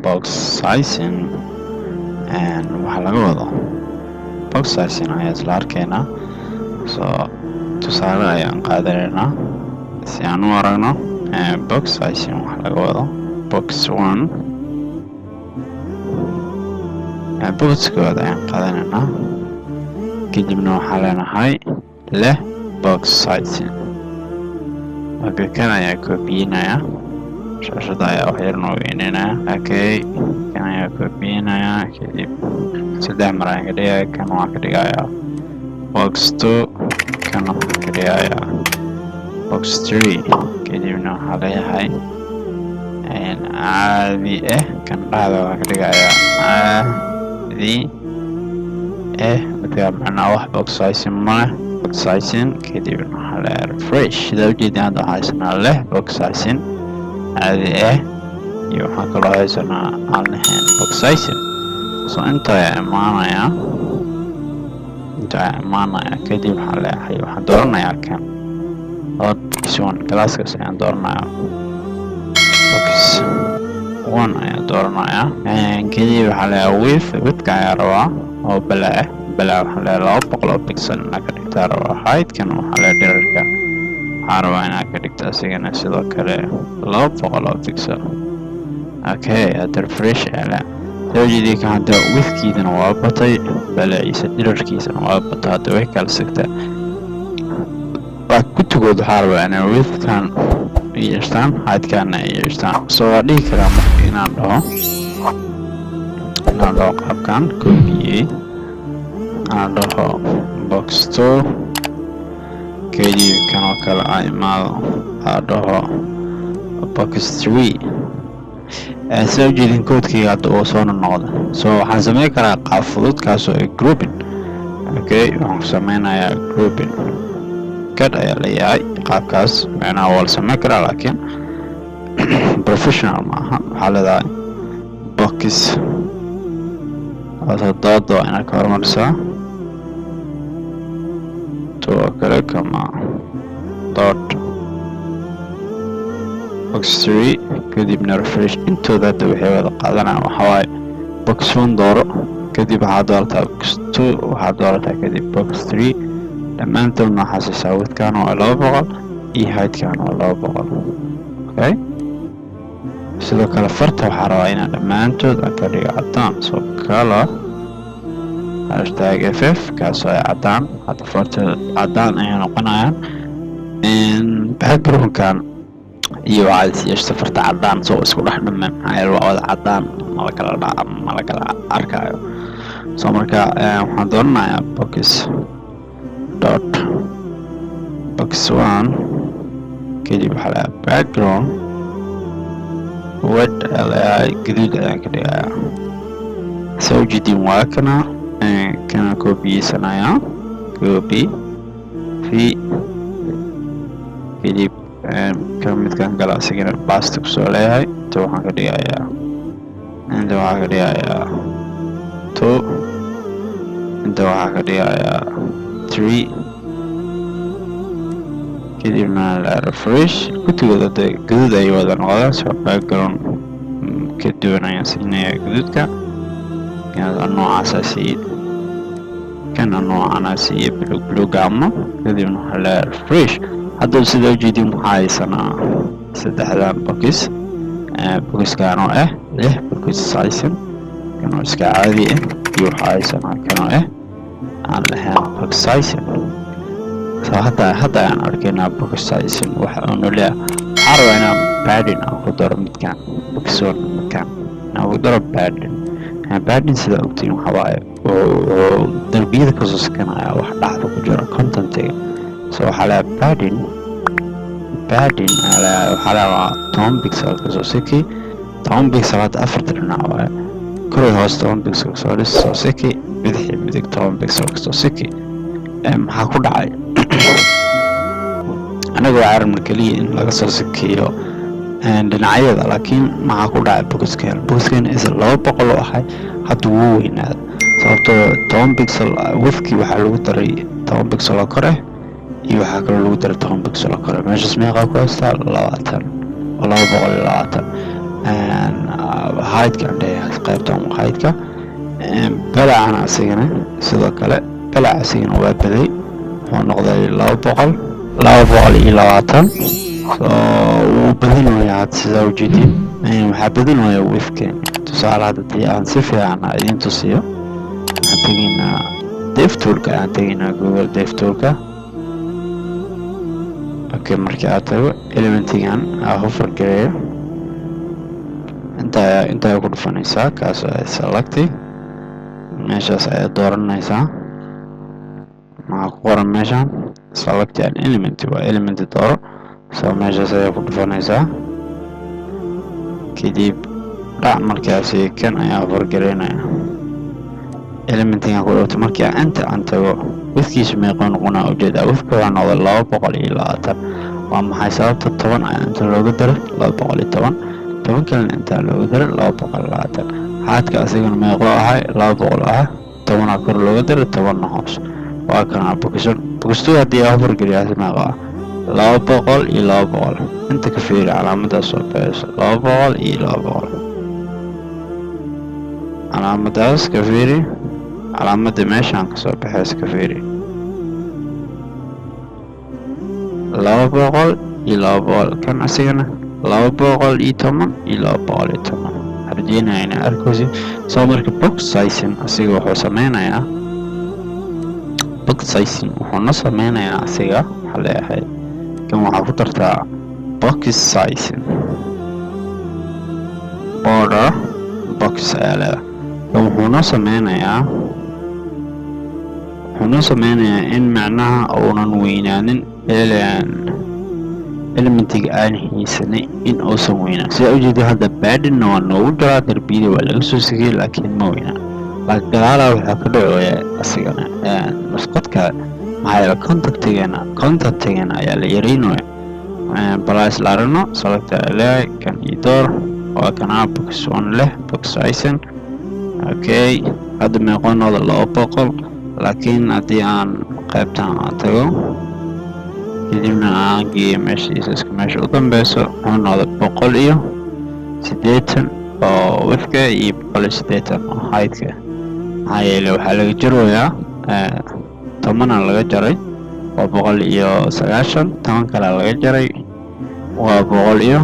Box sizing waxaa laga wado box sizing ayaa isla arkaynaa. So tusaale ayaan qaadanaynaa si aan u aragno box sizing waxaa laga wado. Box one, boxkooda ayaan qaadanaynaa, kadibna waxaa leenahay leh box sizing. Okay, kan ayaa koobiyinaya, shaashada ayaa wax yar noo weyneynaya. Okay, kan ayaa koobiyinaya, kadib saddex mar ayaan ka dhigaya. Kan waxaan ka dhigayaa box two, kan waxaan ka dhigayaa box three. Kadibna waxaa leeyahay caadi ah, kan dhexda waxaan ka dhigayaa caadi ah. Midka macnaa wax box sizing ma leh box sizing. Kadibna waxaa leeyahay refresh. Sidaa ujeedin, hadda waxaa haysanaa leh box sizing caadi ah iyo waxaan kaloo haysanaa aan lahayn box sizing. So inta ayaa imaanaya, inta ayaa imaanaya. Kadib waxaa leeyahay, waxaan dooranayaa kan box one, classkaas ayaan dooranayaa, box one ayaan dooranayaa. Kadib waxaa leeyahay width, widthka ayaa rabaa oo balaa balaa. Waxaa leeyahay 200 oo pixel inaad ka dhigtaa rabaa. Height-kan waxaa leeyahay dhererka waxaa rabaa inaad ka dhigto asigana sidoo kale 200 oo pixel. Okay, hadda refresh ayaa soo jeediyay. Kan hadda widthkiidana waa batay, balaciisa dhererkiisana waa batay. Hadda way kala sigtaa. Waa kutigood waxaa rabaa inay widthkan yeeshaan, height-kana ay yeeshaan. So waa dhihi karaa marka inaan dhaho qaabkan copy, aan dhaho box two, kadib kan oo kale aa imaado, aa dhaho box three. Sida ujeedin, koodkayga hadda uu soo noqda. So waxaan sameyn karaa qaab fudud, kaasoo ah grouping. Okay, waxaan ku sameynayaa grouping kad ayaa leeyahay. Qaabkaas macnaha waa la sameyn karaa, laakiin professional ma aha. Waxaa leedahay box dooda waa inaad ka hormarisaa two oo kale comma dot box three, kadibna refresh. Intooda hadda waxay wada qaadanayaan waxaa waaye box one dooro, kadib waxaad doorataa box two, waxaad doorataa kadib box three. Dhammaantoodna waxaa siisaa widthkan oo 200 iyo heightkan oo 200. Okay, sidoo kale farta waxaa rabaa inaan dhammaantood aan ka dhigo caddaan. So color #FF, kaasoo ay caddaan. Hadda farta caddaan ayay noqonayaan. Backgroundkan iyo waxaad is yeeshta farta caddaan, soo isku dhex dhamme, maxaa yeele waa wada caddaan, mala kala dha mala kala arkaayo. So marka waxaan dooranayaa box dot box one, kadib waxaa leeyahay background red ayaa leeyahay, gaduud ayaan ka dhigayaa. Soo ujeedin, waa kana. Kana koobiyeysanaya, copy v, kadib ka midkan kale asigana paste kusoo leeyahay. Inta waxaan ka dhigayaa, inta waxaan ka dhigayaa two, inta waxaa ka dhigayaa three, kadibna la refresh. Guddigooda de gaduud ayay wada noqdaan. So background ka duwan ayaan siinayaa gaduudka noocaasaa siiyey, kana noocanaa siiye, blue, blue ama. Kadibna waxaa leeyahay refresh. Hadda sida ujeedin, waxaa haysanaa saddexdan box. Boxkan oo ah lix box sizing, kan oo iska caadi ah, iyo waxaa haysanaa kan oo ah aan lahayn box sizing. So hadda ayaan arkaynaa box sizing waxa uu leeyahay. Waxaan rabaa inaan padding aan ku daro midkan box one, midkan aan ku daro padding. Padding, sida ogtiin, waxa waaye wuxuu darbiyada kasoo sakanaya wax dhexda ku jira contentiga. So waxaa leeyahay padding, padding ayaa leeyahay. Waxaa leeyahay 10 pixel kasoo siki, 10 pixel. Hadda afarta dhinac waaye, kor iyo hoos 10 pixel kasoo dhis, soo siki, bidix iyo midig 10 pixel kasoo siki. Maxaa ku dhacay? Anaga waa arabna keliya in laga soo sikiyo dhinacyada, laakiin maxaa ku dhacay boxkan? Boxkan is 200 oo ahay, hadda wuu weynaada, sababtoo 10 pixel widthkii waxaa lagu daray 10 pixel oo kore, iyo waxaa kaloo lagu daray 10 pixel oo kore. Meeshaas meeqaa ku haystaa? 20 oo 220. Height-ka aan leeyahay, qaybtan height-ka. Balacana asigana sidoo kale, balac asigana waa baday, wuxuu noqday 200, 220. So wuu badinayaa hadda, sidaa ujeedin. Waxaa badinaya width-ka. Tusaale, hadda dii aan si fiican idiin tusiyo, waxaan tegaynaa dev tool-ka, aan tegaynaa Google Dev Tool-ka. Okay, markii aad tago, element-igan aa hover gareeyo, inta intaa ku dhufanaysaa, kaas select, meeshaas ayaad dooranaysaa. Maxaa ku qoran meeshan? Select an element, waa element dooro. So meeshaas ayaa ku dhufanaysaa, kadib dhac. Markaasi kan ayaa hover gareynaya, element-igan ku dhufto. Markii inta aan tago, width-kiisu meequu noqonaa? Ujeedaa, width-ka waxaa noqday 220. Waa maxay sababta? 10 ayaa inta looga daray, 210. 10 kalena intaa looga daray, 220. Height-ka asigana meeqoo ahay? 200 ah. 10-aa kor looga daray, 10-na hoos. Waa kana box-an. Box-two haddii aa hover geliyaasi meeqo ah? 200 iyo 200. Inta ka fiiri, calaamadaas soo baxayso, 200 iyo 200. Calaamadaas ka fiiri, calaamadda meeshaan kasoo baxaysa ka fiiri, 200 iyo 200. Kan asigana 210 iyo 210. Rajeynaya inaa arkaysi. Soo marka box sizing asiga wuxuu sameynayaa, box sizing wuxuuna sameynayaa asiga, waxaa leeyahay kan waxaa ku dartaa box sizing border box ayaa leedahay. Kan wuxuuna sameynayaa in macnaha uunan weynaanin element-iga aan haysanay, in uusan weynaan. Sidaa ujeeda, hadda padding-na waa noogu jiraa, darbiyada waa laga soo sigay, laakiin ma weynaan. Laakiin gadaalaa waxaa ka dhacooya asigana nusqadka, maxaa yeele content-igeena ayaa la yareynaya. Balaa isla aragno. Select ayaa leeyahay, kan iyo door, waa kanaa box one leh box sizing. Okay, hadda meeqoonooda? 200. Laakiin haddii aan qaybtan aan tago, kadibna aan geeyo meeshiisa, iska meesha u dambeyso, wuxuu noqday 180 oo width-ka iyo 180 oo height-ka. Maxaa yeelay, waxaa laga jaroyaa 10-na laga jaray, waa 190. 10 kalea laga jaray, waa boqol iyo,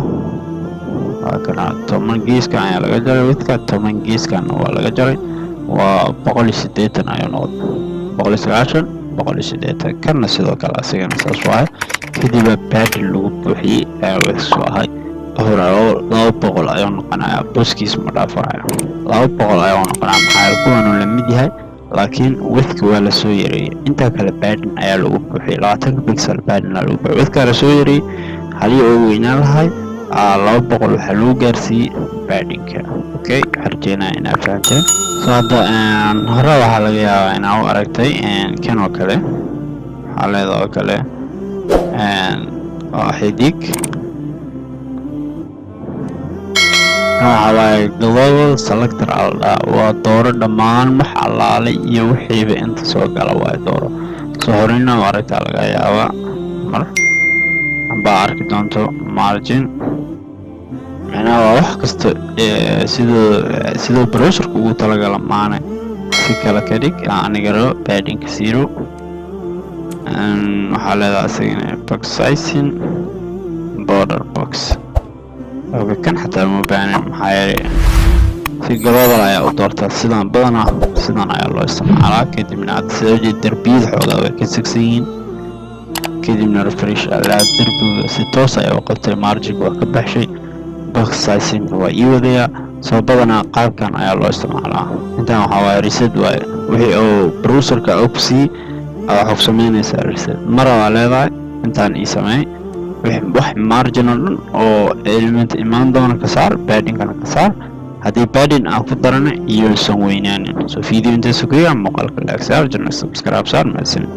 waa kana 10 geeskan ayaa laga jaray width-ka, 10 geeskanna waa laga jaray, waa 180 ayuu noqday, 190, 180. Kanna sidoo kale asigana saas waaye. Kadiba padding lagu buuxiyey ayaa width-su ahay hore 200 ayuu noqonayaa, booskiis ma dhaafanayo, 200 ayuu noqonaya. Maxaa yeele, kuwanuu la mid yahay, laakiin width-ka waa lasoo yareeyey. Intaa kale padding ayaa lagu buuxiyey, 20-ka pixel padding aa lagu buuxiyey. Width-kaa lasoo yareeyey, halii oo weynaan lahay 200 waxaa lagu gaarsiiyey padding-ka. Okay, waxaan rajeynaya inaad fahanteen. So hadda hore waxaa laga yaabaa inaa u aragtay kan oo kale, waxaa leeda oo kale waa xidig. Waxa waaye global selector aa la dhahaa, waa dooro dhammaan wax allaale iyo wixiiba inta soo gala waaye dooro. Soo horeyna u aragtaa laga yaabaa, mar amba arki doonto. Margin macnaha waa wax kasta siduu browser-ka ugu talagala maane si kale ka dhig. Aniga rabo padding-ka 0. Waxaa leedahay isagana box sizing border box. Okay, kan xataa ma baahnin, maxaa yeelay si global ayaa u doortaa. Sidan badanaa sidan ayaa loo isticmaalaa. Kadibna hadda sida ujeed, darbiyada xoogaa way ka sigsan yihiin. Kadibna refresh alaa, derbiga si toos ayaa u qabtay, margin-ka waa ka baxshay, box sizing waa ii wadayaa. Soo badanaa qaabkan ayaa loo isticmaalaa. Intaan waxaa waaye reset waaye, wixii uu browser-ka og siiyey waxaa ku sameynaysaa reset. Mara waa leedahay intaan ii sameey, wax margin oo dhan oo element imaan doona ka saar, padding-kana ka saar. Haddii padding aan ku darana, iyousan weynaanin. So video intaas ku yaa, muuqaalka like saar, channel subscribe saar. Mahadsanid.